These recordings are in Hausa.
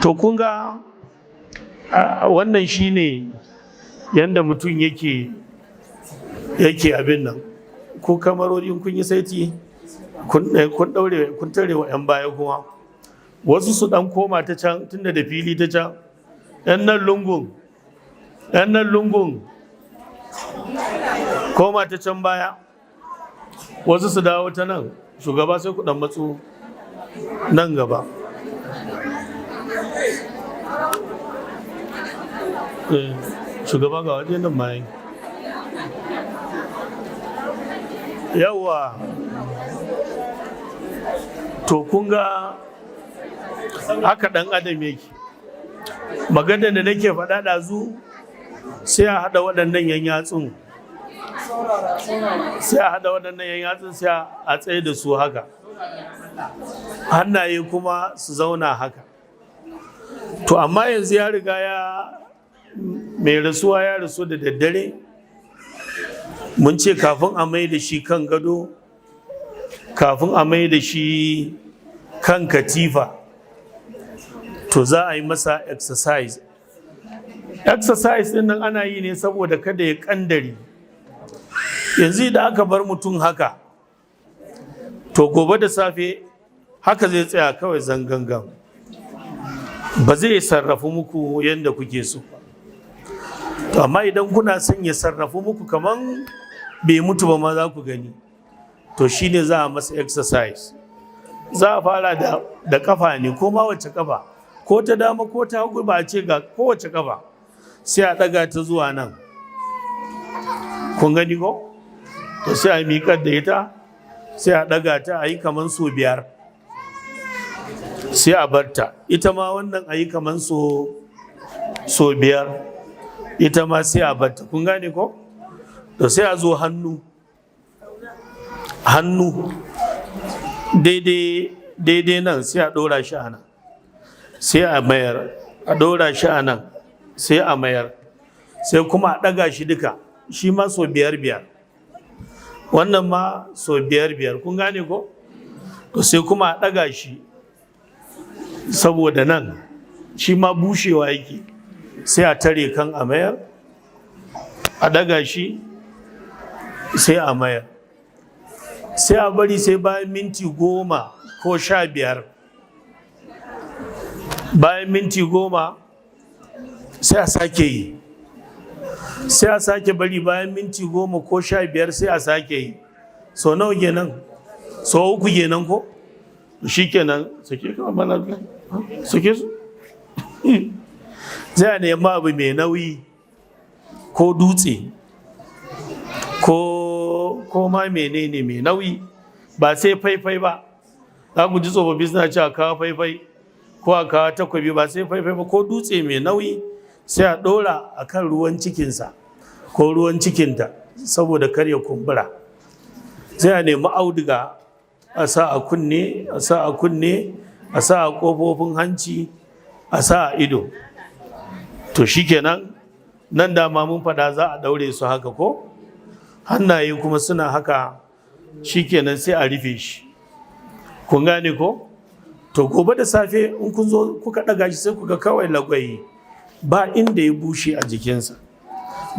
To kun ga wannan shine yanda mutum yake abin nan. Ko kamarorin kun yi saiti, kun daure, kun tare wa 'yan baya kuma. Wasu su dan koma ta can tunda da fili ta can. 'Yan nan lungun, 'yan nan lungun koma ta can baya. Wasu su dawo ta nan, shugaba sai ku dan matso nan gaba. Shugaba ga waje nan ma yi. Yawwa. To kun ga haka ɗan adam yake. Maganar da nake faɗa ɗazu, sai a haɗa waɗannan yan yatsun. Sai a haɗa waɗannan yan yatsun, sai a tsaye da su haka. Hannaye kuma su zauna haka. To amma yanzu ya riga ya mai rasuwa ya rasu da daddare. Mun ce kafin a mai da shi kan gado, kafin a mai da shi kan katifa, to za a yi masa exercise. Exercise din nan ana yi ne saboda kada ya kandare. Yanzu idan aka bar mutum haka, to gobe da safe haka zai tsaya kawai zangangan, ba zai sarrafu muku yadda kuke so ba. To amma idan kuna son ya sarrafu muku kaman bai mutu ba ma za ku gani, to shine za a masa exercise. Za a fara da kafa ne, ko ma wacce kafa, ko ta dama ko ta hagu, ba a ce ga kowace kafa, sai a ɗaga ta zuwa nan. Kun gani ko? To sai a miƙar da ita, sai a ɗaga ta a yi kaman so 5, sai a barta. Ita ma wannan a yi kaman so 5, ita ma sai a barta. Kun gane ko? To sai a zo hannu, hannu daidai daidai nan, sai a ɗora shi a nan, sai a mayar, a ɗora shi a nan, sai a mayar, sai kuma a ɗaga shi duka, shi ma so 5 5, wannan ma so 5 5. Kun gane ko? To sai kuma a ɗaga shi saboda nan shi ma bushewa yake, sai a tare kan a mayar, a ɗaga shi, sai a mayar, sai a bari sai bayan minti 10 ko 15. Bayan minti 10 sai a sake yi, sai a sake bari bayan minti 10 ko 15, sai a sake yi. So nawa kenan? So 3 kenan ko? Shi kenan, sake kawai mana, sake su. Zai a nemi abu mai nauyi, ko dutse ko ma menene mai nauyi, ba sai faifai ba. Za ku ji tsofaffi suna cewa kawo faifai ko a kawo takwabi. Ba sai faifai ba, ko dutse mai nauyi, sai a ɗora a kan ruwan cikinsa ko ruwan cikinta saboda kar ya kumbura. Sai a nemi auduga, a sa a kunne, a sa a kunne, a sa a ƙofofin hanci, a sa a ido. To shikenan, nan dama mun faɗa za a ɗaure su haka ko? Hannaye kuma suna haka. Shikenan, sai a rufe shi. Kun gane ko? To gobe da safe in kun zo kuka ɗaga shi, sai kuga kawai lagwayi, ba inda ya bushe a jikinsa,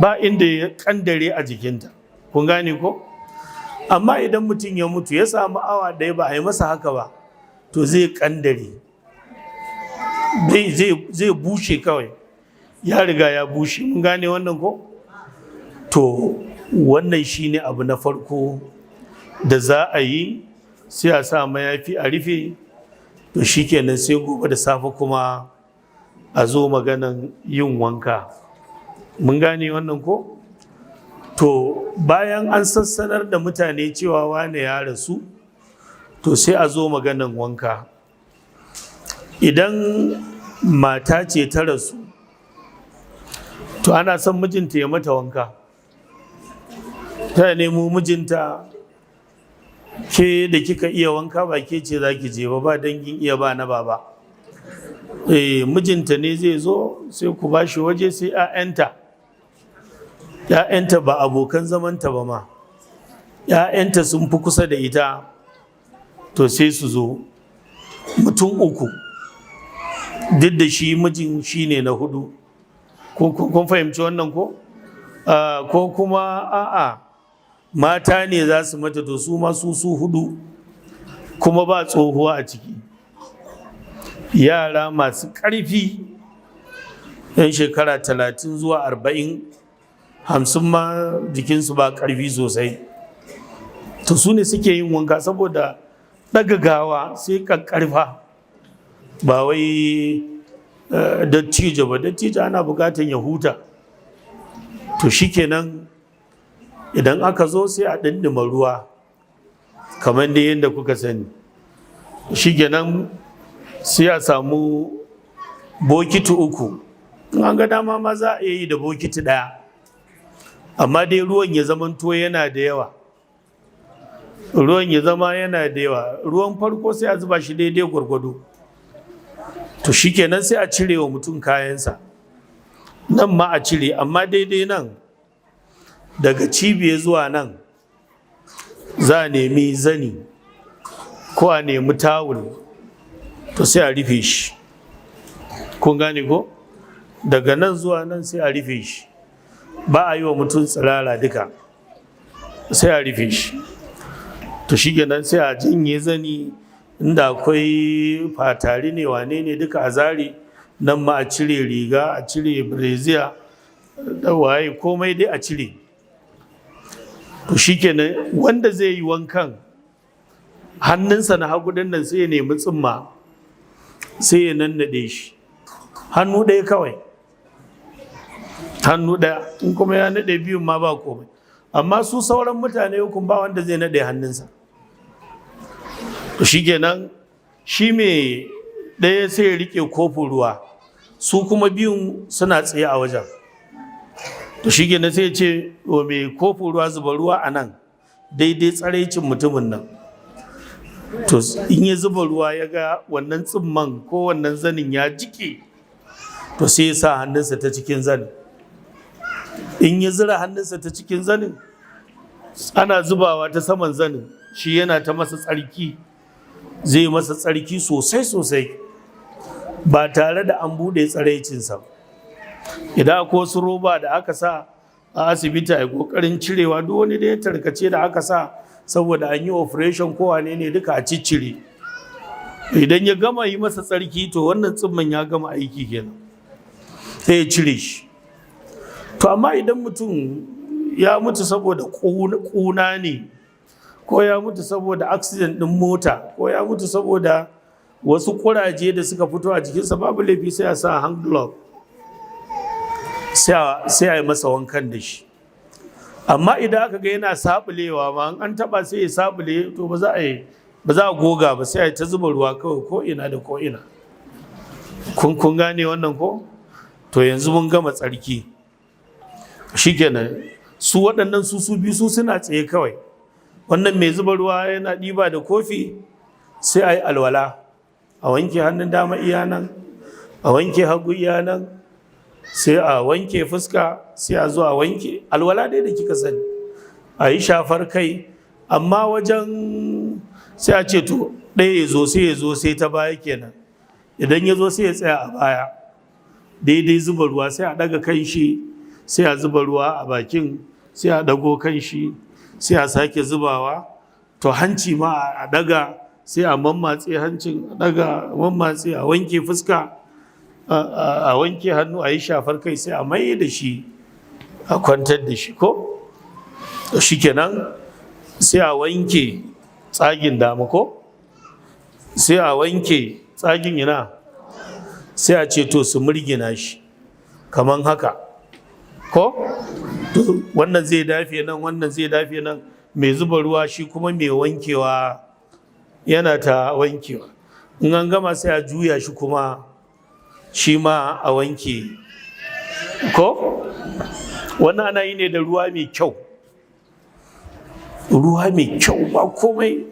ba inda ya kandare a jikinta. Kun gane ko? Amma idan mutum ya mutu ya samu awa 1 ba a yi masa haka ba, to zai kandare, zai bushe kawai, ya riga ya bushe. Mun gane wannan ko? To wannan shine abu na farko da za a yi, sai a sa mayafi a rufe. To shikenan, sai gobe da safe kuma a zo maganan yin wanka. Mun gane wannan ko? To bayan an sassanar da mutane cewa wane ya rasu, to sai a zo maganan wanka. Idan mata ce ta rasu, To ana son mijinta ya mata wanka. Ta nemo mijinta. Ke da kika iya wanka, ba ke ce za ki je ba, ba dangin iya ba na baba. Eh, mijinta ne zai zo, sai ku ba shi waje, sai 'ya'yanta. 'Ya'yanta ba abokan zamanta ba ma, 'ya'yanta sun fi kusa da ita. To sai su zo mutum uku, duk da shi mijin shi ne na hudu. Kun fahimci wannan ko? Ko kuma a'a, mata ne za su mata, to su ma su su hudu, kuma ba tsohuwa a ciki. Yara masu ƙarfi, yan shekara 30 zuwa 40, 50 ma, jikinsu ba ƙarfi sosai, to su ne suke yin wanka, saboda ɗaga gawa sai ƙarfa, ba wai dattijo ba. Dattijo ana buƙatar ya huta. To shikenan, idan aka zo sai a ɗinɗima ruwa kamar dai yadda kuka sani. Shikenan, sai a samu bokiti uku. In an ga dama ma za a yi da bokiti ɗaya, amma dai ruwan ya zamanto yana da yawa, ruwan ya zama yana da yawa. Ruwan farko sai a zuba shi daidai gwargwado. To shikenan, sai a cire wa mutum kayansa. Nan ma a cire, amma daidai nan, daga cibiya zuwa nan, za a nemi zani ko a nemi tawul, to sai a rufe shi. Kun gane ko? Daga nan zuwa nan sai a rufe shi. Ba a yi wa mutum tsirara duka, sai a rufe shi. To shi kenan, sai a janye zani, inda akwai fatari ne, wane ne, duka a zare. Nan ma a cire riga, a cire brassiere da waye, komai dai a cire. To shikenan, wanda zai yi wankan, hannunsa na hagu din nan sai ya nemi tsumma, sai ya nannade shi, hannu ɗaya kawai, hannu ɗaya. In kuma ya naɗe biyun ma ba komai, amma su sauran mutane hukun ba wanda zai naɗe hannunsa. To shikenan, shi mai ɗaya sai ya riƙe kofin ruwa, su kuma biyun suna tsaye a wajen. To shikenan, sai ya ce wa mai kofin ruwa, "Zuba ruwa a nan daidai tsaraicin mutumin nan." To in ya zuba ruwa, ya ga wannan tsimman ko wannan zanin ya jike, to sai ya sa hannunsa ta cikin zanin. In ya zura hannunsa ta cikin zanin, ana zubawa ta saman zanin, shi yana ta masa tsarki. Zai masa tsarki sosai sosai ba tare da an buɗe tsaraicinsa. Idan akwai wasu roba da aka sa a asibiti, a ƙoƙarin cirewa. Duk wani da ya tarkace da aka sa saboda an yi operation ko wane ne, duka a ciccire. Idan ya gama yi masa tsarki, to wannan tsimman ya gama aiki kenan, sai ya cire shi. To amma idan mutum ya mutu saboda ƙuna ne, ko ya mutu saboda accident ɗin mota, ko ya mutu saboda wasu ƙuraje da suka fito a jikinsa, babu laifi, sai a sa hand glove, sai a yi masa wankan da shi. Amma idan aka ga yana sabulewa ma, an taba sai ya sabule, to ba za a goga ba, sai a yi ta zuba ruwa kawai ko ina da ko ina. Kun gane wannan ko? To yanzu mun gama tsarki. Shikenan, su waɗannan su su biyu su suna tsaye kawai. Wannan mai zuba ruwa yana ɗiba da kofi. Sai a yi alwala, a wanke hannun dama iya nan, a wanke hagu iya nan, sai a wanke fuska, sai a zo a wanke, alwala dai da kika sani, a yi shafar kai. Amma wajen sai a ce to ɗaya ya zo, sai ya zo, sai ta baya kenan. Idan ya zo, sai ya tsaya a baya daidai zuba ruwa, sai a ɗaga kan shi, sai a zuba ruwa a bakin, sai a ɗago kan shi, sai a sake zubawa. To hanci ma a ɗaga, sai a mammatse hancin, a ɗaga, mammatse, a wanke fuska, a wanke hannu, a yi shafar kai, sai a mai da shi, a kwantar da shi ko. Shi kenan, sai a wanke tsagin dama ko, sai a wanke tsagin ina, sai a ce to su murgina shi kaman haka ko. To wannan zai dafe nan, wannan zai dafe nan, mai zuba ruwa, shi kuma mai wankewa yana ta wankewa. In an gama, sai a juya shi kuma, shi ma a wanke ko. Wannan ana yi ne da ruwa mai kyau, ruwa mai kyau, ba komai,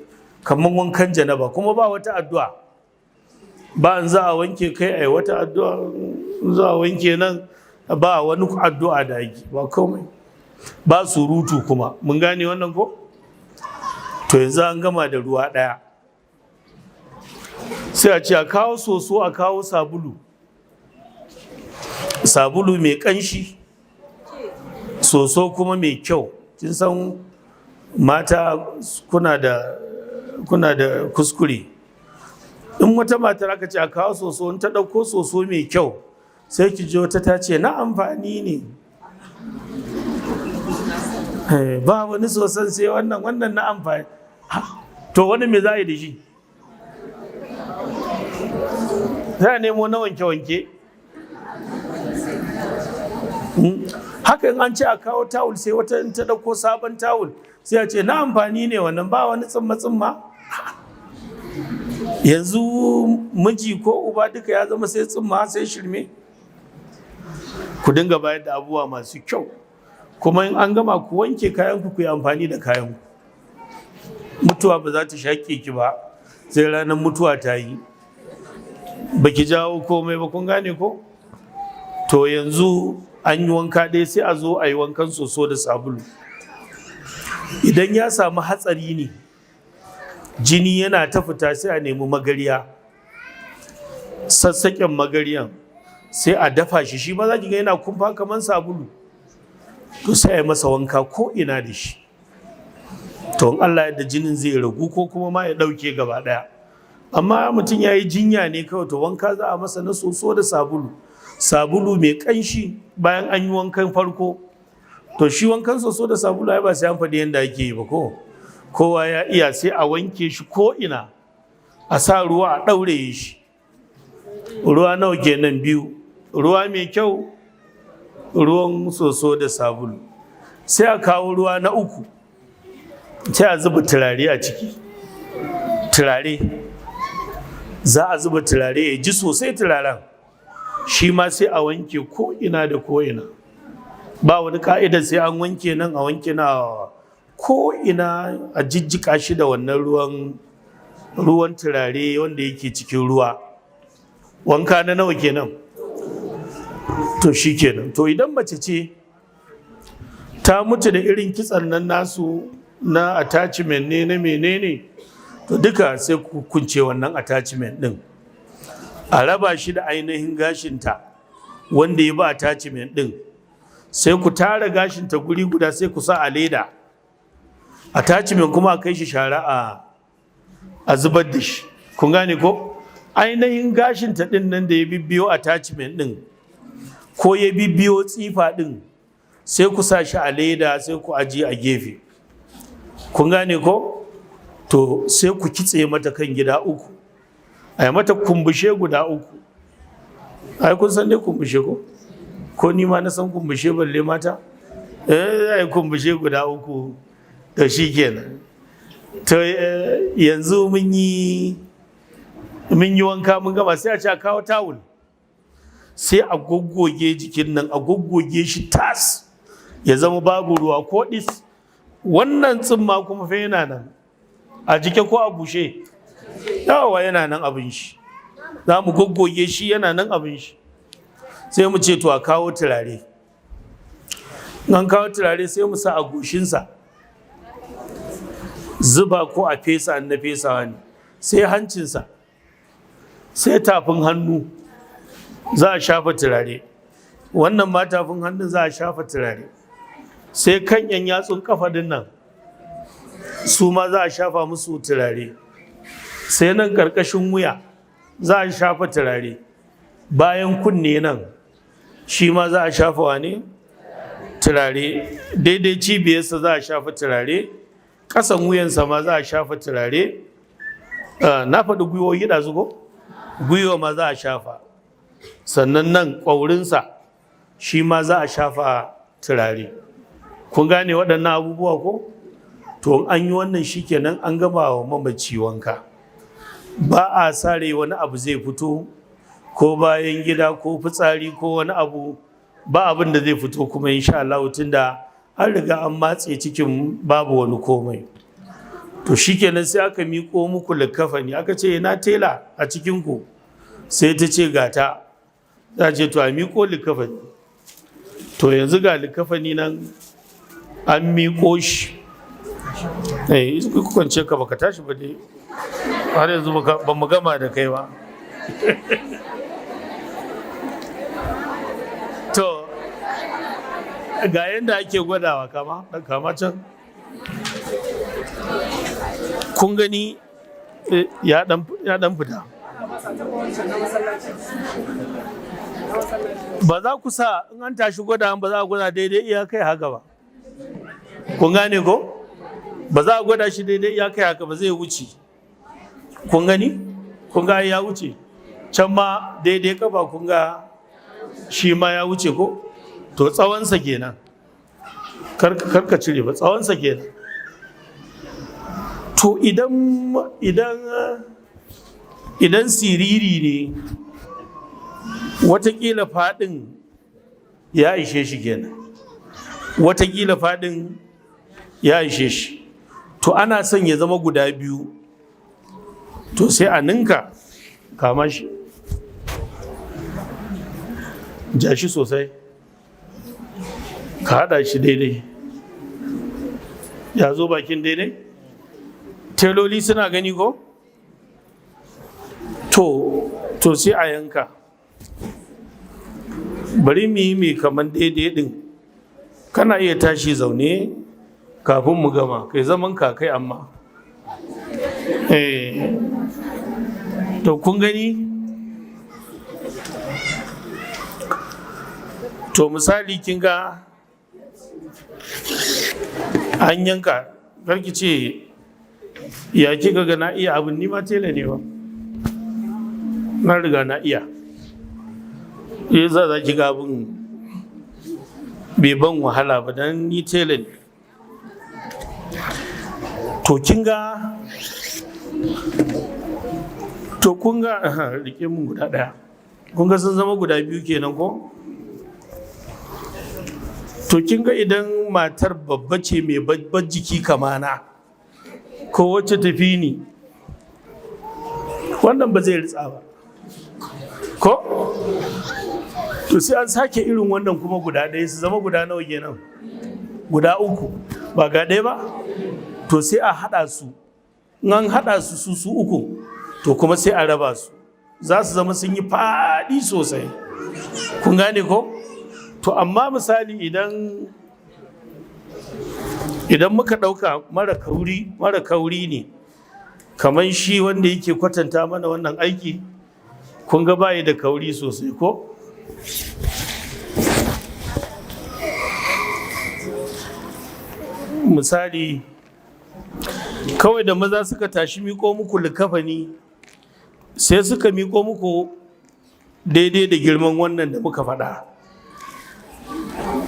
kamar wankan janaba. Kuma ba wata addu'a, ba an za a wanke kai a yi wata addu'a, za a wanke nan, ba wani addu'a da ake, ba komai, ba surutu kuma. Mun gane wannan ko? To yanzu an gama da ruwa ɗaya, sai a ce a kawo soso, a kawo sabulu, sabulu mai ƙanshi, soso kuma mai kyau. Kin san mata kuna da kuskure. In wata matar aka ce a kawo soso, in ta ɗauko soso mai kyau, sai ki ji wata ta ce na amfani ne, ba wani soson sai wannan, wannan na amfani. To wani me za a yi da shi? Za a nemo na wanke-wanke. Haka in an ce a kawo tawul, sai wata in ta ɗauko sabon tawul, sai a ce na amfani ne wannan, ba wani tsimma-tsimma. Yanzu miji ko uba duka ya zama sai tsimma sai shirme. Ku dinga bayar da abubuwa masu kyau. Kuma in an gama, ku wanke kayanku, ku yi amfani da kayanku. Mutuwa ba za ta shaƙe ki ba sai ranar mutuwa ta yi, baki jawo komai ba. Kun gane ko? To yanzu an yi wanka ɗaya, sai a zo a yi wankan soso da sabulu. Idan ya samu hatsari ne, jini yana ta fita, sai a nemi magarya, sassaƙen magaryan, sai a dafa shi. Shi ma za ki ga yana kumfa kamar sabulu. To sai a yi masa wanka ko ina da shi. To in Allah yadda jinin zai ragu ko kuma ma ya ɗauke gaba ɗaya. Amma mutum ya yi jinya ne kawai, to wanka za a masa na soso da sabulu, sabulu mai ƙanshi, bayan an yi wankan farko. To shi wankan soso da sabulu ai ba sai an faɗi yadda ake yi ba ko? Kowa ya iya. Sai a wanke shi ko ina, a sa ruwa a ɗaure shi. Ruwa nawa kenan? Biyu: ruwa mai kyau, ruwan soso da sabulu. Sai a kawo ruwa na uku, sai a zuba turare a ciki. Turare, za a zuba turare ya ji sosai turaren. Shi ma sai a wanke ko ina da ko ina. Ba wani ka'ida sai an wanke nan, a wanke na, ko ina a jijjika shi da wannan ruwan turare wanda yake cikin ruwa. Wanka na nawa kenan? To shi kenan. To idan mace ce ta mutu da irin kitsan nan nasu na attachment ne, na menene, to duka sai ku kunce wannan attachment din, a raba shi da ainihin gashinta wanda ya ba attachment din. Sai ku tara gashinta guri guda, sai ku sa a leda. Attachment kuma a kai shi shara a zubar da shi. Kun gane ko? Ainihin gashinta din nan da ya bibbiyo attachment din ko ya bibbiyo tsifa din, sai ku sa shi a leda, sai ku ajiye a gefe. Kun gane ko? To sai ku kitse mata kan gida uku, a yi mata kumbushe guda uku. Ai kun san dai kumbushe ko? Ko ni ma na san kumbushe, balle mata. Eh, ai kumbushe guda uku. To shi kenan. To yanzu mun yi wanka, mun gama, sai a ce a kawo tawul, sai a goggoge jikin nan, a goggoge shi tas, ya zama babu ruwa ko ɗis. Wannan tsimma kuma fa yana nan a jike ko a bushe? Yawa, yana nan abin shi. Za mu goggoge shi, yana nan abin shi. Sai mu ce to a kawo turare. An kawo turare, sai mu sa a goshinsa, zuba ko a fesa na fesawa ne. Sai hancinsa, sai tafin hannu za a shafa turare. Wannan ma tafin hannun za a shafa turare. Sai kan yan yatsun kafa din nan, su ma za a shafa musu turare. Sai nan karkashin wuya za a shafa turare. Bayan kunne nan shi ma za a shafa wane turare. Daidai cibiyarsa za a shafa turare. Ƙasan wuyansa ma za a shafa turare. Na faɗi gwiwoyi ɗazu ko? Gwiwa ma za a shafa. Sannan nan ƙwaurinsa shi ma za a shafa turare. Kun gane waɗannan abubuwa ko? To an yi wannan, shikenan, an gama wa mamaci wanka. Ba a sare wani abu zai fito, ko bayan gida ko fitsari ko wani abu. Ba abin da zai fito kuma insha Allah, tunda an riga an matse cikin, babu wani komai. To shikenan, sai aka miƙo muku likkafani, aka ce, "Ina tela a cikin ku?" Sai ta ce, "Gata." Za ce, "To, a miƙo likkafani." To yanzu ga likkafani nan an miƙo shi. Eh, kwance ka baka tashi ba dai har yanzu, ba mu gama da kai ba. To ga yadda ake gwadawa. Kama kama can, kun gani ya dan fita. Ba za ku sa in an tashi gwada, ba za a gwada daidai iya kai haka ba. Kun gane ko? Ba za a gwada shi daidai iya kai haka ba, zai wuce. Kun gani? Kun ga ya wuce. Can ma daidai kafa, kun ga shi ma ya wuce ko? To tsawonsa kenan. Karka cire ba, tsawonsa kenan. To idan siriri ne, watakila faɗin ya ishe shi kenan, watakila faɗin ya ishe shi. To ana son ya zama guda biyu, to sai a ninka. Kama shi, ja shi sosai, ka haɗa shi daidai, ya zo bakin daidai. Teloli suna gani ko? To sai a yanka. Bari mu yi mai kaman daidai din. Kana iya tashi zaune kafin mu gama, kai zaman kakai amma. Eh, to kun gani? To misali, kin ga an yanka. Karki ce ya kika ga na iya abin, ni ma tela ne ba, na riga na iya. Ya za ki ga abin bai ban wahala ba, don ni tela ne. To kin ga, to kun ga, rike mun guda daya. Kun ga sun zama guda biyu kenan ko? To kin ga idan matar babba ce, mai babbar jiki kamana ko wacce tafi ni, wannan ba zai ritsa ba ko? To sai an sake irin wannan kuma guda ɗaya, su zama guda nawa kenan? Guda uku. Ba ga ɗaya ba? To sai a haɗa su. In an haɗa su su uku, to kuma sai a raba su, za su zama sun yi faɗi sosai. Kun gane ko? To amma misali, idan muka ɗauka mara kauri ne kamar shi wanda yake kwatanta mana wannan aiki, kun ga bayi da kauri sosai ko? Misali kawai, da maza suka tashi miko muku likafani, sai suka miko muku daidai da girman wannan da muka faɗa,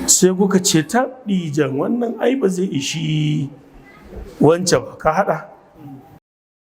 sai kuka ce, "Ta ɗijan, wannan ai ba zai ishi wancan ba." Ka haɗa